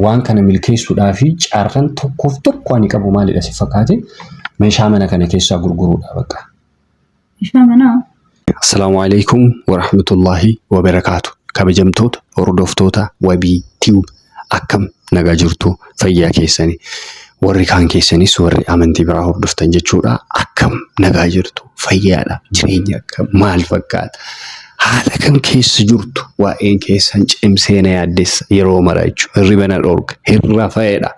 Waan kana milkeessuudhaaf carraan tokkoof tokko ani qabu maalidha si fakkaate? Meeshaa mana kana keessaa gurguruudha bakka. Meeshaa manaa? Assalaamu alaikum warahmatullahi wabarakaatu. Kabajamtoota hordoftoota Wabii Tube, akkam nagaa jirtu? Fayyaa keessanii? Warri kaan keessanis, warri amantii biraa hordoftan jechuudha. Akkam nagaa jirtu? Fayyaadha? Jireenya akkam, maal fakkaata? Haala kam keessa jirtu? Waa'een keessan cimsee na yaaddessa yeroo mara jechuudha. Hirriba na dhorka. Hirra fa'eedha.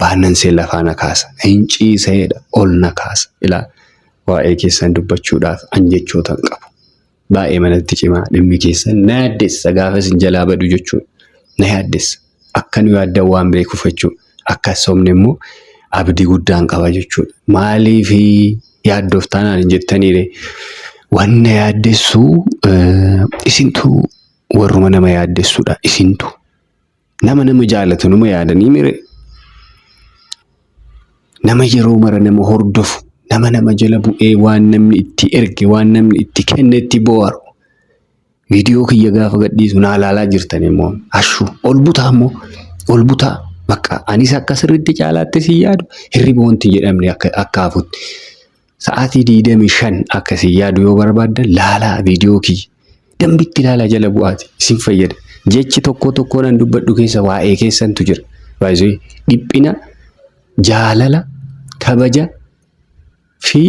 Baannansee lafaa na kaasa. Hin ciiseedha. Ol na kaasa. Ilaa, waa'ee keessan dubbachuudhaaf an jechoota hin qabu. Baay'ee manatti cimaa dhimmi keessan na yaaddessa, gaafa isin jalaa badu jechuudha. Na yaaddessa. Akka nu yaaddan waan beekuuf jechuudha. Akka sobne immoo abdii guddaan qaba jechuudha. Maaliif yaaddoftaa naan hin jettaniire? Wanna yaaddessu isintu warruma nama yaaddessudha. Isintu nama nama jaalatu numa yaadanii mire. Nama yeroo mara nama hordofu, nama nama jala bu'ee waan namni itti erge, waan namni itti kenne itti bohaaru. Viidiyoo kiyya gaafa gadhiisu naa ilaalaa jirtan immoo ashu ol butaa immoo ol butaa, bakka anis akka sirriitti caalaatti si yaadu, hirriba wanti jedhamne akka akka hafutti. Sa'aatii 25 akka si yaadu yoo barbaaddan, laalaa viidiyoo kiyya. Dambitti ilaalaa, jala bu'aati isin fayyada. Jechi tokko tokkoon an dubbadhu keessa waa'ee keessantu jira. Baay'isee dhiphina, jaalala, kabaja fi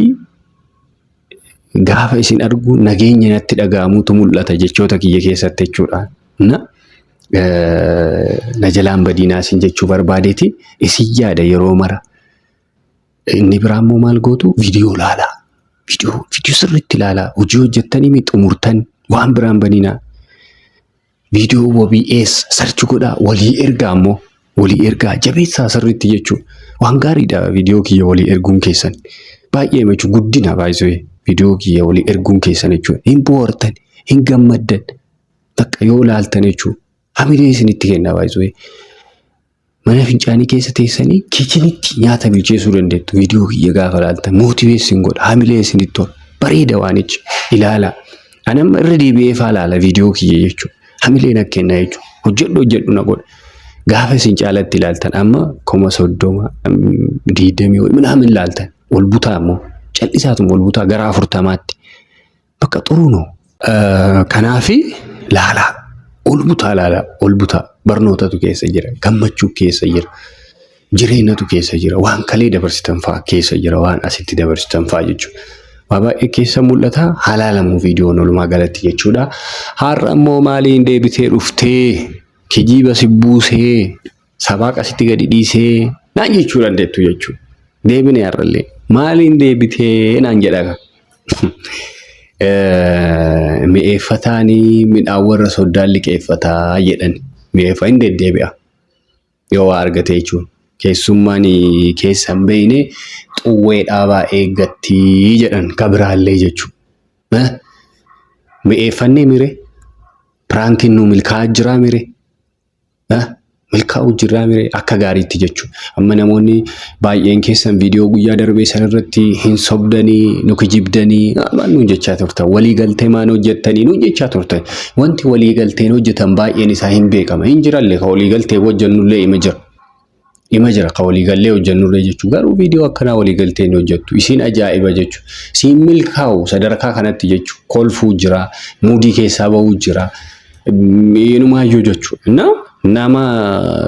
gaafa isin argu nageenya natti dhaga'amutu mul'ata jechoota kiyya keessatti jechuudha. Na na jalaan badiinaa isin jechuu barbaadeeti, isin yaada yeroo mara. Inni biraa immoo maal gootu? Viidiyoo ilaalaa. Viidiyoo sirriitti ilaalaa. Hojii hojjettanii mi xumurtan waan biraan baninaa. Viidiyoo Wabii eessa search godhaa, walii ergaa immoo, walii ergaa jabeessaa sirriitti jechuudha. Waan gaariidha viidiyoo kiyya walii erguun keessan. Baay'ee jechuun guddina baay'isee viidiyoo kiyya walii erguun keessan jechuudha. Hin bohaartan, hin gammaddan. Bakka yoo ilaaltan jechuudha. Hamilee isinitti kenna baay'isee. Mana fincaanii keessa teessanii kitchenitti nyaata bilcheessuu dandeettu. Viidiyoo kiyya gaafa ilaaltan motivation godha. Hamilee isinitti tola. Bareeda waanichi. Ilaala. Ani amma irra deebi'ee faa ilaala viidiyoo kiyya jechuudha. Hamilee na kenna jechuudha. Hojjedhu hojjedhu na godha. Gaafa isin caalatti ilaaltan, amma 30,000, 20 minaamin ilaaltan, ol butaa immoo, cal'isaatuma ol butaa gara 40tti. Bakka xuruu. Kanaafi laalaa. Ol butaa laalaa. Ol butaa. Barnootatu keessa jira. Gammachuu keessa jira. Jireenyatu keessa jira. Waan kalee dabarsitan fa'aa keessa jira. Waan asitti dabarsitan fa'aa jechuudha. Waa baay'ee keessa mul'ata. Halaalamu viidiyoon walumaa galatti jechuudha. Har'a immoo maaliin deebitee dhuftee, kijiba si buusee, sabaa qasitti gadi dhiisee naan jechuu dandeettu jechuudha. Deebine har'allee maaliin deebitee naan jedha. Mi'eeffataanii midhaan warra soddaan liqeeffataa jedhan. Mi'eeffa hin deddeebi'a. Yoo waa argate jechuun. Keessummaan keessa hin beekne xuwwee dhaabaa eeggattii jedhan kabiraallee jechuudha. Mi'eeffannee mire, prankiin nu milkaa'aa jiraa mire? Milkaa'uu jirraa mire akka gaariitti jechuudha. Amma namoonni baay'een keessan viidiyoo guyyaa darbee sanarratti hin sobdanii, nu kijibdanii maal nuun jechaa turtan, walii galtee maan hojjettanii nuun jechaa turtan. Wanti walii galteen hojjetan baay'een isaa hin beekama. Hin jirallee ka walii galtee hojjennullee ima jira. Ima jira ka walii gallee hojjennullee jechuudha. Garuu viidiyoo akkanaa walii galtee hin hojjettu. Isin ajaa'iba jechuudha. Siin milkaa'u sadarkaa kanatti jechuudha. Kolfuu jira, moodii keessaa bahuu jira. Inumaayyuu jechuudha. Nama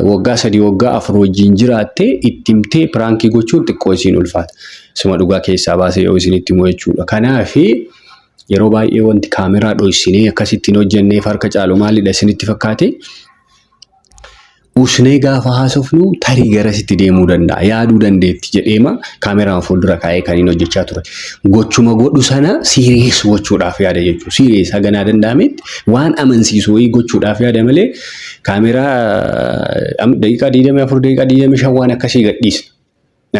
waggaa 3, waggaa 4 wajjin jiraattee itti himtee prankii gochuun xiqqoo isiin ulfaata. Isuma dhugaa keessaa baasee yoo isinitti himu jechuudha. Kanaafi yeroo baay'ee wanti kaameraa dhoysinee akkasittiin hojjenneef harka caalu maalidha isinitti fakkaate? Usnee gaafa haasofnu tarii garasitti deemuu danda'a, yaaduu dandeetti jedheema kaameraan fuuldura kaa'ee kan inni hojjechaa ture. Gochuma godhu sana serious gochuudhaaf yaada jechuudha. Serious haganaa danda'ametti waan amansiisu wayii gochuudhaaf yaada malee kaameraa daqiiqaa 24, daqiiqaa 25 waan akkasii gadhiisna.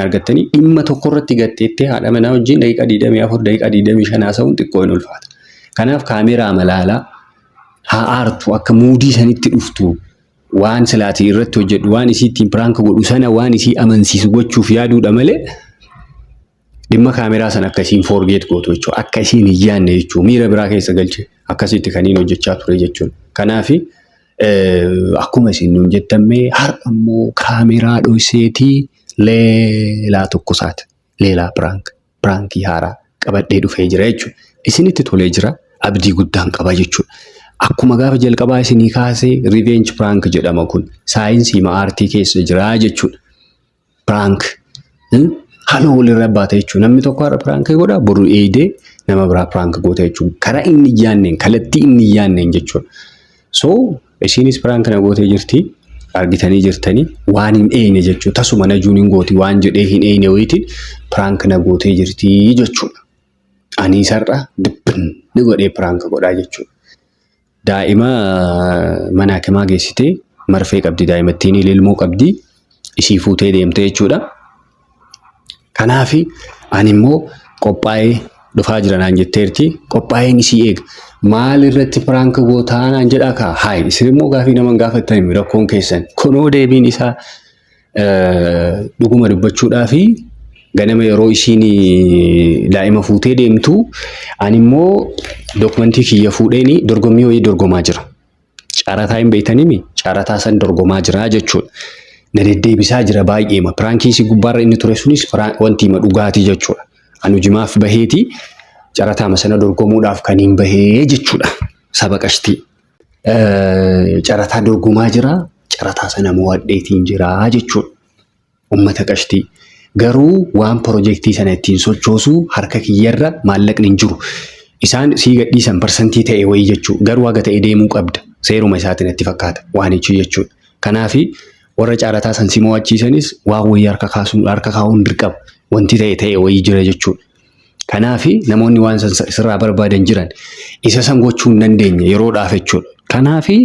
Argattanii dhimma tokko irratti gatteettee haadha manaa wajjin daqiiqaa 24, daqiiqaa 25 haasa'uun xiqqoo hin ulfaata. Kanaaf kaameraa malaalaa haa aartu, akka moodii sanitti dhuftu, waan silaatii irratti hojjedhu, waan isii ittiin prank godhu sana, waan isii amansiisu gochuuf yaaduudha malee dhimma kaameraa sana akka isiin forget gootu jechuudha. Akka isiin hin yaadne jechuudha. Miira biraa keessa galche akkasitti kan inni hojjechaa ture jechuudha. Kanaafi Akkuma isin nuun jettammee har'a immoo kaameraa dhoyseetii leelaa tokko isaati. Leelaa prank prankii haaraa qabadhee dhufee jira jechuudha. Isinitti tolee jira abdii guddaan qaba jechuudha. Akkuma gaafa jalqabaa isinii kaasee revenge prank jedhama kun saayinsii aartii keessa jira jechuudha. Prank haaloo walirra baata jechuudha. Namni tokko har'a prankii godha boru eegdee nama biraa prank goota jechuudha. Karaa inni hin yaadneen kallattii inni hin yaadneen jechuudha. So isinis prank na gootee jirti. Argitanii jirtanii waan hin eegne jechuudha. Tasuma Najuun hin gooti waan jedhee hin eegne wayitiin prank na gootee jirti jechuudha. Ani isarra dibbin ni godhee prank godhaa jechuudha. Daa'ima mana hakimaa geessitee marfee qabdi daa'imattiin ilmoo qabdi isii fuutee deemte jechuudha. Kanaaf ani immoo qophaa'ee dhufaa jira naan jetteerti. Qophaa'een isii eega. Maal irratti prank gootaa naan jedhaa kaa? Hayi isin immoo gaafii nama hin gaafattan rakkoon keessan. Kunoo deebiin isaa dhuguma dubbachuudhaa fi ganama yeroo isiin daa'ima fuutee deemtu ani immoo dookumentii kiyya fuudheeni dorgommii wayii dorgomaa jira. Carataa hin beektaniimi? Carataa san dorgomaa jira jechuudha. Na deddeebisaa jira baay'eema. Prankii isii gubbaarra inni ture sunis wanti hima dhugaatii jechuudha. Ani hojimaaf baheeti carataama sana dorgomuudhaaf kan hin bahee jechuudha. Saba qashtii. Carataa dorgomaa jira. Carataa sana mo'adheetiin jira jechuudha. Uummata qashtii. Garuu waan pirojektii sana ittiin sochoosu harka kiyyarra maallaqni hin jiru. Isaan sii gadhiisan parsantii ta'e wayii jechuudha. Garuu haga ta'e deemuu qabda. Seeruma isaatiin itti fakkaata waan jechuun jechuudha. Kanaafi warra caarataa san si mo'achiisanis waan wayii harka kaasuun harka kaa'uun dirqama. Wanti ta'e ta'e wayii jira jechuudha. Kanaafi namoonni waan san sirraa barbaadan jiran isa san gochuu hin dandeenye yeroodhaaf jechuudha. Kanaafi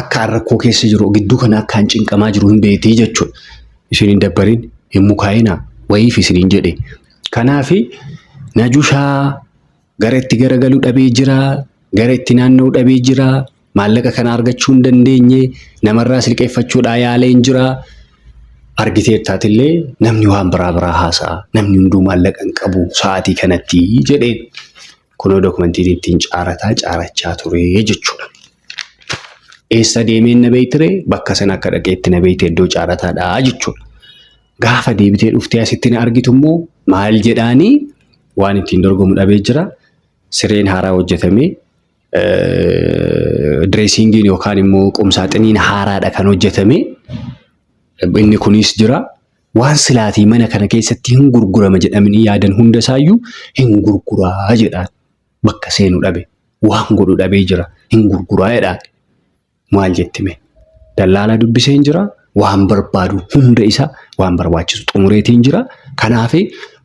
akka rakkoo keessa jiru gidduu kana akka hin cinqamaa jiru hin beektii jechuudha. Isin hin dabbarin hin mukaa'inaa wayiif isiniin jedhe. Kanaafi Najushaa gara itti garagalu dhabee jira, gara itti naanna'u dhabee jira, maallaqa kana argachuu hin dandeenye, namarraas liqeeffachuudhaa yaaleen jira. Argiteertaatillee namni waan biraa biraa haasa'a. Namni hunduu maallaqa hin qabu sa'aatii kanatti jedheen. Kunoo dookumentiin ittiin caarataa caarachaa ture jechuudha. Eessa deemeen na beeytire bakka sana akka dhaqeetti na beeyte iddoo caarataadha jechuudha. Gaafa deebitee dhuftee asitti na argitu immoo maal jedhaanii waan ittiin dorgomu dhabee jira. Sireen haaraa hojjetamee direesingiin yookaan immoo qumsaaxiniin haaraadha kan hojjetame. Inni kunis jira. Waan silaatii mana kana keessatti hin gurgurama jedhamanii yaadan hunda isaayyuu hin gurguraa jedhaan. Bakka seenu dhabe. Waan godhu dhabee jira. Hin gurguraa jedhaan. Maal jetti mee? Dallaalaa dubbiseen jira. Waan barbaadu hunda isaa waan barbaachisu xumureetiin jira. Kanaaf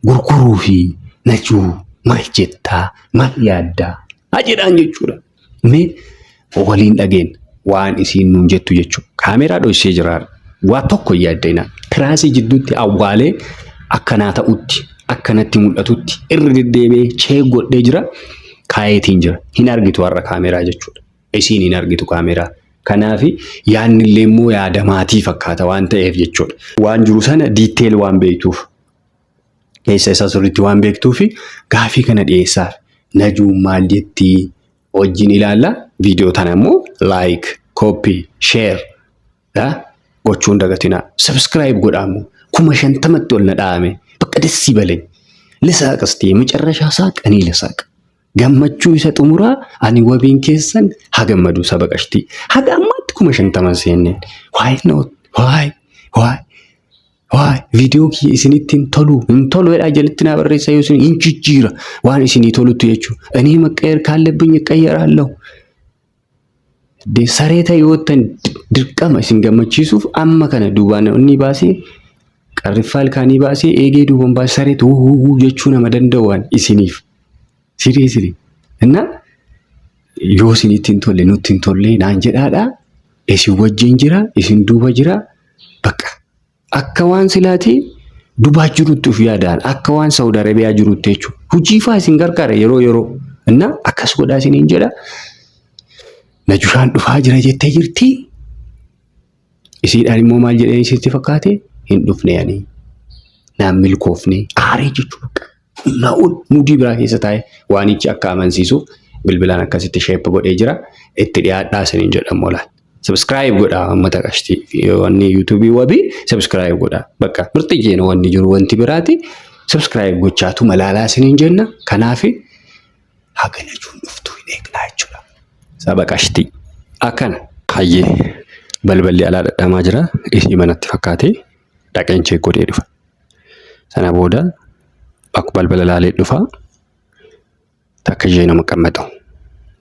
gurguruu fi Najuu maal jettaa? Maal yaaddaa? Haa jedhaan jechuudha. Mee waliin dhageen waan isiin nuun jettu jechuudha. Kaameeraa dhoysee jira. Waa tokko hin yaaddinaa. Tiraasii jidduutti awwaalee akkanaa ta'utti akkanatti mul'atutti irra deddeebi'ee cheek godhee jira. Kaayeetiin jira. Hin argitu har'a kaameeraa jechuudha. Isiin hin argitu kaameeraa. Kanaaf yaadni illee immoo yaada maatii fakkaata waan ta'eef jechuudha. Waan jiru sana detail waan beektuuf keessa isaa sirriitti waan beektuuf gaafii kana dhiyeessaaf. Najuun maal jettii wajjin ilaalla. Viidiyoo tana immoo like, copy, share gochuun dagatinaa. Subscribe godhaa immoo 50,000tti ol na dhaame bakka ደስ ይበለኝ ልሳቅ እስቲ የመጨረሻ ሳቅ እኔ ልሳቅ። Gammachuu isa xumuraa ani wabiin keessan haa gammadu saba qashtii. Haga ammaatti 50,000 seenneen. Why not? Why? Why? Why? Viidiyoo kiyya isinitti hin tolu hin tolu jedhaa jalatti naa barreessaa yoo isin hin jijjiira waan isinii tolutti jechuudha. እኔ መቀየር ካለብኝ እቀየራለሁ። Saree ta'e yoo ta'an dirqama isin gammachiisuuf amma kana duubaan inni baasee qarriffaa ilkaanii baasee eegee duubaan baasee saree wuu jechuu nama danda'u waan isiniif. Seriously. እና yoo isinitti hin tolle nutti hin tolle naan jedhaadha. Isin wajjin jira, isin duuba jira. Bakka akka waan silaatii Dubaa jirutti of yaadaan akka waan Saudi Arabiyaa jirutti jechuudha. Hojii fa'aa isin gargaara yeroo yeroo. እና akkas godhaa isiniin jedha. Najushaan dhufaa jira jettee jirti. Isiidhaan immoo maal jedhee isitti fakkaate hin dhufne ani. Naan milkoofne aaree jechuudha. Humnaa ol mudii biraa keessa taa'ee waanichi akka amansiisuuf bilbilaan akkasitti shape godhee jira. Itti dhiyaadhaa isiniin jedhamu laal. Subscribe godhaa uummata qashtii. Wanni YouTube wabii subscribe godhaa. Bakka mirxiyyeen wanni jiru wanti biraati. Subscribe gochaatu malaalaa isiniin jenna. Kanaaf haga najuun dhuftu hin eegnaa jechuudha. Saba qashtii. Akkana. Hayyee balballi alaa dhadhamaa jira. Isii manatti fakkaatee dhaqeen check godhee dhufa. Sana booda bakka balbala laalee dhufa. Takka ishee nama qammatu.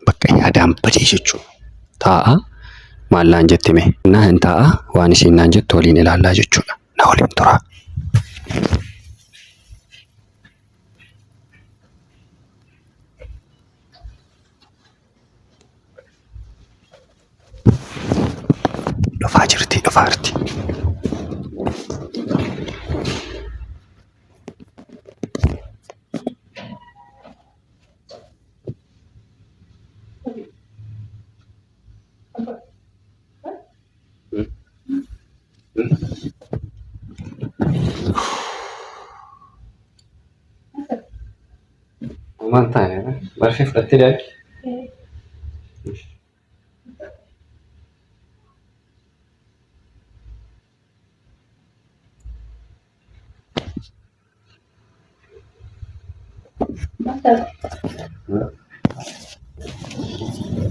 Bakka yaadaan badee jechuudha. Taa'a maal naan jette mee? Naa hin taa'a waan isiin naan jettu waliin ilaallaa jechuudha. Na waliin turaa. Dhufaa jirti dhufaa jirti. Homaa hin taane barfee fudhattee daakki.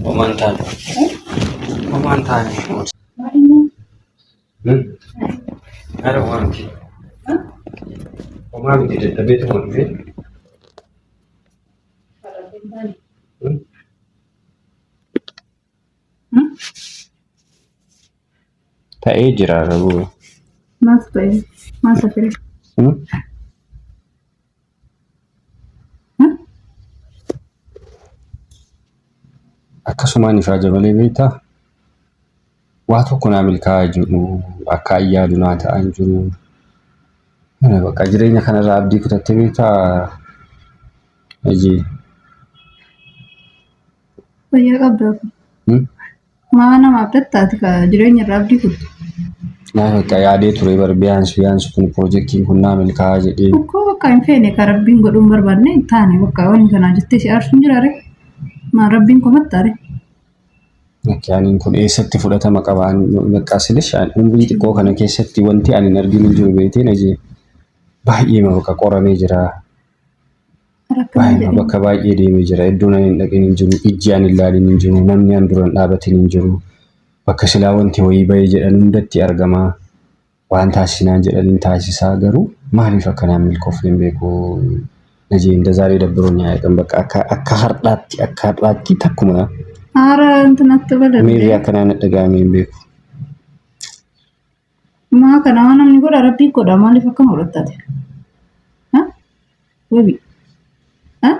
Homaa hin taane. Homaa hin taane. Ara homaa miti. Homaa miti dadhabeetuma dhufe. Ta'ee jira garuu. Maaltu ta'e? Maal safire? Akkasumaan ifaaja malee beektaa? Waa tokko naa milkaa'aa jiru akka ayyaadu naa ta'aa hin jiru. Kana bakka jireenya kanarraa abdii kutattee beektaa? Hojii. Fayyaa qabda. Maa nama abdatta ati ka jireenya irraa abdii kuttu. Naa bakka yaadee ture bar biyaansi biyaansi kun piroojeektiin kun naa milkaa'aa jedhee. Ukkoo bakka hin feene ka rabbiin godhuu hin barbaanne hin taane bakka wanni kanaa jettee si aarsu hin jiraare. Maa rabbiin komattaare. Lakki aniin kun eessatti fudhatama qaba? Bakka silish umrii xiqqoo kana keessatti wanti ani hin argin hin jiru beektee na jee baay'ee ma bakka qoramee jira. Rakkina Baay'ee bakka baay'ee deemee jira. Iddoon ani hin dhaqin hin jiru. Ijji ani hin ilaalin hin jiru. Namni ani dura hin dhaabatin hin jiru. Bakka silaa wanti wayii bahee jedhan hundatti argama. Waan taasisinaan jedhan hin taasisaa garuu maaliif akkanaan milkoofne hin beeku. Najee እንደ ዛሬ ደብሮኝ አያውቅም። በቃ akka har'aatti akka har'aatti takkuma Haara እንትን አትበል እንዴ? miirri akkanaa na dhaga'amee hin beeku. Maa kana waan namni godha rabbiin godha maaliif akkana godhattate? Ha? Wabi. Ha?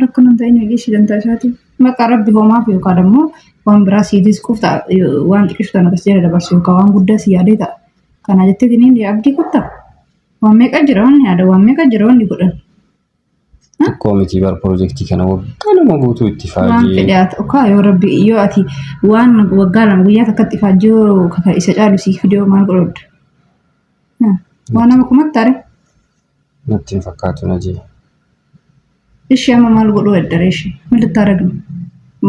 Rakkoo hin ta'in hojii ishee dantaa isaati. Maqaa rabbi homaaf yookaan immoo waan biraa sii disquuf ta'a waan xiqqishu tana akkas jala dabarsu yookaan waan guddaa si yaadee ta'a. Kana jettee tiniin abdii kuttaa? Waan meeqa jira wanni yaada waan meeqa jira wanni godhan. Xiqqoo miti bar piroojeektii kana waggaa lama guutuu itti Waan faajee fedhe haa ta'u kaa yoo rabbi yoo ati waan waggaa lama guyyaa takkatti ifaajjii yoo kaka isa caalu siif fidee maal godhadha? Waan nama kumattaare? Natti hin fakkaatu na jee. Ishee amma maal godhuu eddare ishee? Maal itti aragnu?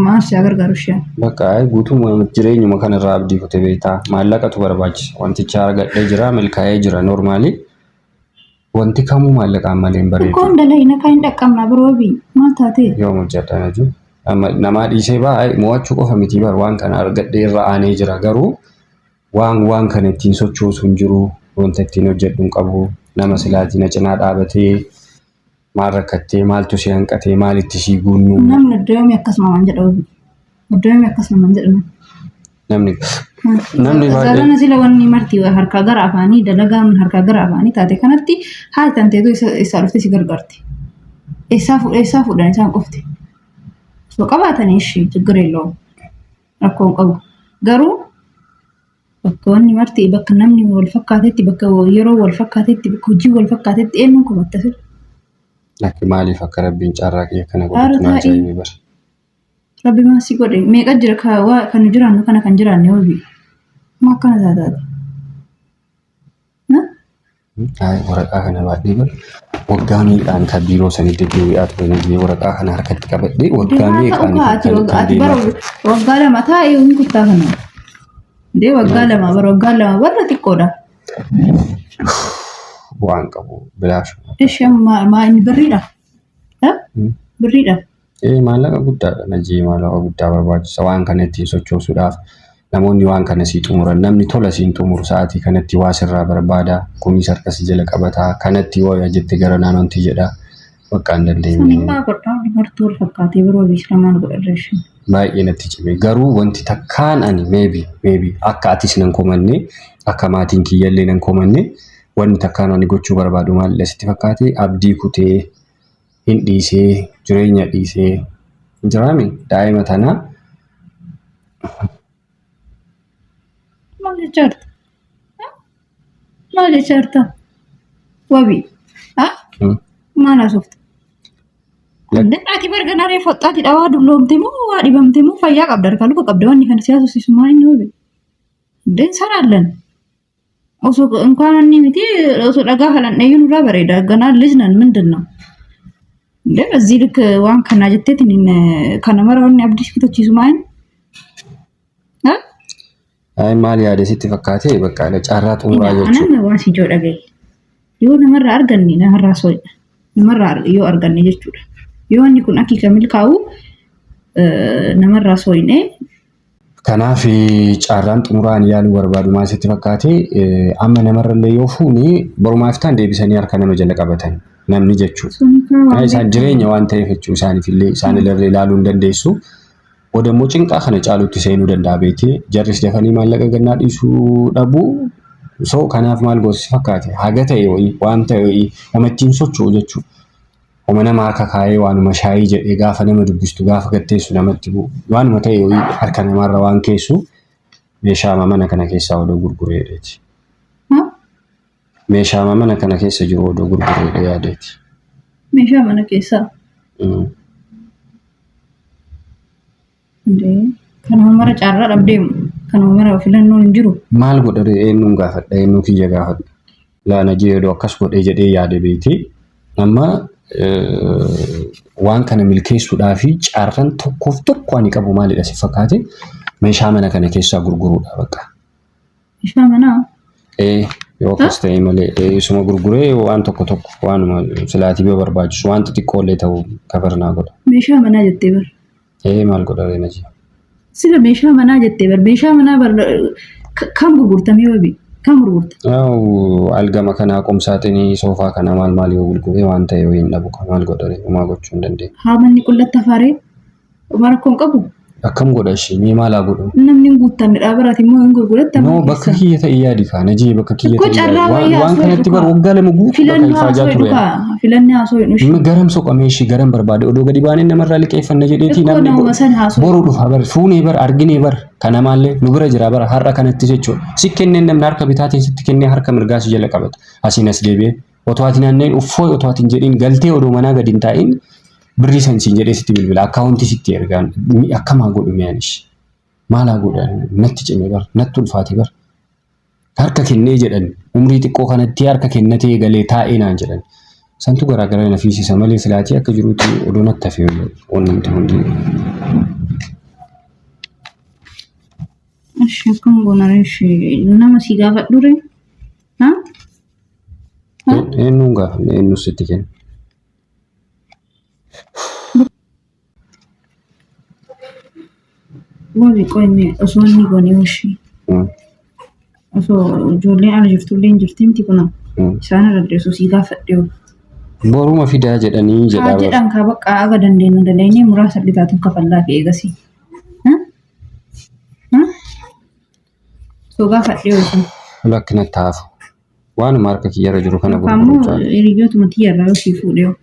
Maal si gargaaru ishee? Bakka ay guutummaa jireenyuma kanarraa abdii kute beektaa maallaqatu barbaachisa wanticha argadhee jira milkaa'ee jira noormaali wanti kamuu maallaqaan malee hin bareedu. Tokkoon dalayna kan hin dhaqqabna biroo bii maal taatee? Yoom hojjedha naju amma namaa dhiisee baa mo'achuu qofa miti bar waan kana argadhee irra aanee jira garuu waan waan kana ittiin sochoosu hin jiru wanta ittiin hojjedhu hin qabu nama silaatii na cinaa dhaabatee maal rakkattee maaltu si hanqatee maalitti si guunnu. Namni iddoo yoomii akkasuma waan jedha wabii. Iddoo yoomii akkasuma waan jedha. Namni namni baay'een Zaalana sila wanni marti harkaa gara afaanii dalagaan harkaa gara afaanii taate kanatti haati tanteetu isaa dhuftee si gargaarti. Eessaa fuudhan eessaa fuudhan isaan qofti. Osoo qabaatanii ishee ችግር የለውም rakkoo hin qabu. Garuu bakka wanni marti bakka namni wal fakkaatetti bakka yeroo wal fakkaatetti bakka hojii wal fakkaatetti eenyuun komatta sila. Lakki maaliif akka rabbiin carraa kiyya kana Haara godhatu naa taa'ii. ajaa'ibee bara. Rabbi maal si godhe meeqa jira ka waa kan nu jiraannu kana kan jiraanne wabii. Maa akkana taataati? Ay, waraqaa kana baadhee bara. Waggaa meeqaan kan biiroo sanii deddeebi'aa ture nagee waraqaa kana harkatti qabadhee waggaa Haa ta'u meeqaan kaa ati kan waggaa kan ati bara deemaa ture. waggaa 2 taa'ee hin kuttaa kana. Dee waggaa 2 bara waggaa 2 barra xiqqoodha. Bu'aan qabu bilaashuma. Ishi amma maa inni birriidha? Birriidha. Ee maallaqa guddaadha najii maallaqa guddaa barbaachisa waan kana ittiin sochoosuudhaaf namoonni waan kana sii xumuran namni tola siin xumuru sa'aatii kanatti waa sirraa barbaada kunis harka si jala qabataa kanatti yoo jette gara naannootti jedha bakka hin Sani dandeenye maa godhaa dubartii wal fakkaatee biroo biisla maal godha isheen. baay'ee natti cime garuu wanti takkaan ani maybe maybe akka atis nan komanne akka maatiin kiyyallee nan komanne wanni takkaan ani gochuu barbaadu maalidha sitti fakkaate abdii kutee hin dhiisee jireenya dhiisee hin jiraami daa'ima tana Maal jechaa jirta? Maal jechaa jirta? Wabii. Ha? Maal haasofta? Ati barga naree foxxaati dhawaa dulloomte moo waa dhibamte moo fayyaa qabda harkaa luka qabda wanni kana si haasofsiisu maa inni wabii? Deen saraallan. Osoo እንኳን inni miti osoo dhagaa halandheeyyuu nurraa bareeda ganaa ልጅ ነን ምንድን ነው እንዴ በዚህ ልክ waan kana jetteetiin kana mara wanni abdii si kutachiisu maa inni? Ay maal yaade sitti fakkaate bakka carraa xumuraa jechuudha. Anaan waan si ijoo dhagaye. Yoo namarraa arganne namarraa soo'idha. Namarraa yoo arganne jechuudha. Yoo wanni kun akki milkaa'u namarraa soo'inee Kanaaf carraan xumuraa ani yaaluu barbaadu maal sitti fakkaate amma namarrallee yoo fuune borumaaf ta'an deebisanii harka nama jala qabatan namni jechuudha. Isaan jireenya waan ta'eef jechuu isaaniif illee isaan illee ilaaluu hin dandeessu. Booda immoo cinqaa kana caalutti seenuu danda'a beekee jarris dafanii maallaqa gannaa dhiisuu dhabu. So kanaaf maal goosi si fakkaate haga ta'e wayii waan ta'e wayii nama ittiin socho'u jechuudha. Homa nama harka kaayee waanuma shaayii jedhee gaafa nama dubbistu gaafa gatteessu namatti bu'u waanuma ta'e wayii harka namaarra waan keessu meeshaama mana kana keessaa odoo gurgureedheeti. Meeshaama mana kana keessa jiru odoo gurgureedha yaadeeti. Meeshaa mana keessaa. Kanuma mara carraa dhabdeemu. Kanuma mara filannoon hin jiru. Maal godha ree eenyuun gaafadha eenyuu kiyya gaafadha. Laana jedhu akkas godhee jedhee yaade beekte amma waan kana milkeessuudhaa fi carraan tokkoof tokko ani qabu maalidha si fakkaate meeshaa mana kana keessaa gurguruudha bakka. Meeshaa manaa? Ee yoo akkas ta'e malee isuma gurguree waan tokko tokko waanuma silaatii barbaachisu waan xixiqqoo illee ta'u kabarnaa godha. Meeshaa manaa jettee bar. Ee maal godha ree najii. Sila meeshaa manaa jettee bar meeshaa manaa bar kam gurgurtamee wabi kam gurgurta? Yaa'u algama kanaa qomsaaxinii soofaa kana maal maal yoo gurguree waan ta'e yoo hin dhabu maal godha ree homaa gochuu hin dandeenye. Haa manni qullatti hafaaree homaa rakkoo hin qabu. Akkam godha ishee mee maal haa godhu? Namni hin guuttanne dhaabaraati immoo hin gurguratta. No bakka kiyya ta'e yaadi kaa najii bakka kiyya Ikkoo ta'e carraa yaadi. Waan wayii waan haasoo kanatti bar dhukaa. waggaa 2 guutuu bakka Filannoo ifaajaa haasoo ture. dhukaa. Filannoo haasoo hin dhushi. Amma garam soqamee ishii garam barbaade odoo gadi baanee namarraa liqeeffanna jedheetii Ikkoo namni namuma san haasoo. boru dhufa bar fuunee bar arginee bar kana maallee nu bira jira bar har'a kanatti jechuudha. Si kenneen namni harka bitaatiin sitti kennee harka mirgaa si jala qabata. Asiin as deebi'ee otoo ati naanneen uffoo otoo ati hin jedhiin galtee odoo manaa gadi hin taa'in birrii san siin jedhee sitti bilbila akkaawuntii sitti ergaan akkam haa godhu mee anis maal haa godhu natti cime bar natti ulfaate bar harka kennee jedhan umrii xiqqoo kanatti harka kennatee galee taa'ee naan jedhan santu garaagara na fiisisa malee silaatii akka jirutti odoo natti hafee wannumti hundi. Ishi akkam goona ishi nama si gaafadhu ree? Ha? Eenyuun gaafanne eenyuun sitti kenna? Wabi qoyne osoo inni goone hoshi osoo ijoolleen ala jirtullee hin jirti miti kuna isaan irra osoo sii gaafadhe hoo. Boruma fidaa jedhanii Haa jedhaa bar. jedhan kaa bakka aga dandeenyu daleenyee muraasa bitaatuun kafallaa fi eegasii. Osoo gaafadhe hoo isin. Lakki natti hafu. Waanuma harka kiyyarra jiru kana Yookaan gurguruu immoo caala. hiriyyootuma tiyyarraa yoo sii fuudhe hoo.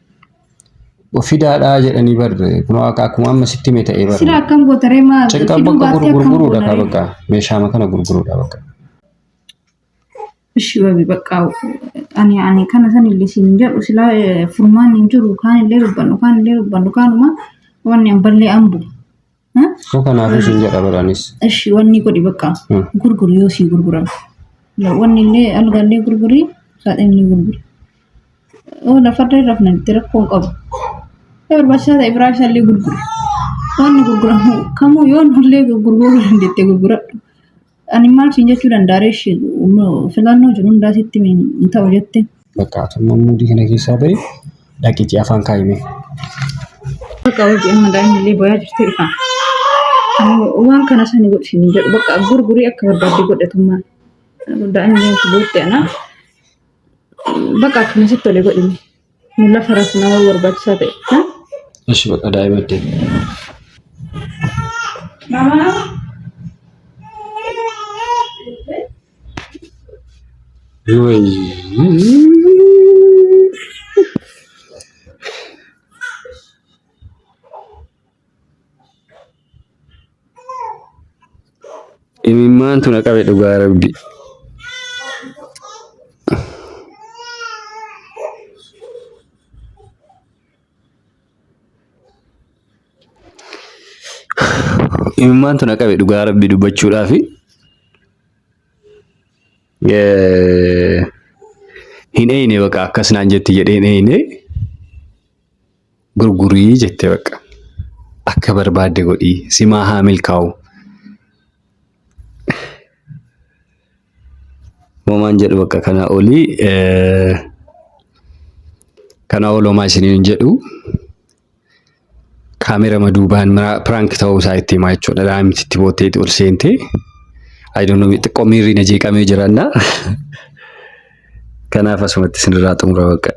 Fidaadhaa jedhanii bar kunoo akka akkuma amma sitti hime ta'ee bar. Sila akkam goota ree maa Cinqaan fiduu bakka baattee akkam gurguruudha goona kaa ree? bakka meeshaama kana gurguruudha bakka. Ishi wabi bakka ani ani kana san illee siin hin jedhu silaa furmaanni hin jiru kaan illee dubbannu kaan illee dubbannu kaanuma wanni an ballee ambu. Koo kanaafuu siin jedha baraanis. Ishi wanni godhi bakka gurguri yoo sii gurguran. Wanni illee algaallee gurguri saaxilni gurguri. Oo lafarra hin rafna itti rakkoo hin qabu. Yoo barbaachisaa ta'e biraa isaallee gurguri. Wanni gurguramu kamuu yoo nullee gurguruu dandeette gurguradhu. Ani maal siin jechuu danda'a reeshi filannoo jiru hundaa sitti hin ta'u jette. Bakka atummaa muudii kana keessaa bahi dhaqiitii afaan kaa'ime. Bakka hojii amma daa'imni illee booyaa jirti dhufa. Waan kana sani godhi siin jedhu bakka gurgurii akka barbaadde godhatummaa. Daa'imni illee bootte ana. Bakka akkuma sitti tole godhime. Nu lafa rafnaa waan barbaachisaa ta'e. Ishi bakka daa'ima deemu. Mama. Imimmaantu na qabe dhugaa rabbi. Imimmaantu na qabe dhugaa rabbi dubbachuudhaafi. Hin eeyne baqa akkas naan jetti jedhee hin eeyne. Gurgurii jette baqa. Akka barbaadde godhii simaa haa milkaa'u. Homaan jedhu bakka kanaa olii kanaa ol homaa isiniin hin jedhu. Kaamerama duubaan piraank ta'uu isaa itti himaa jechuudha. Daa'imti itti bootteeti ol seentee. I don't know xiqqoo miirri na jeeqamee jiraanna. Kanaaf asumatti isinirraa xumura bakka.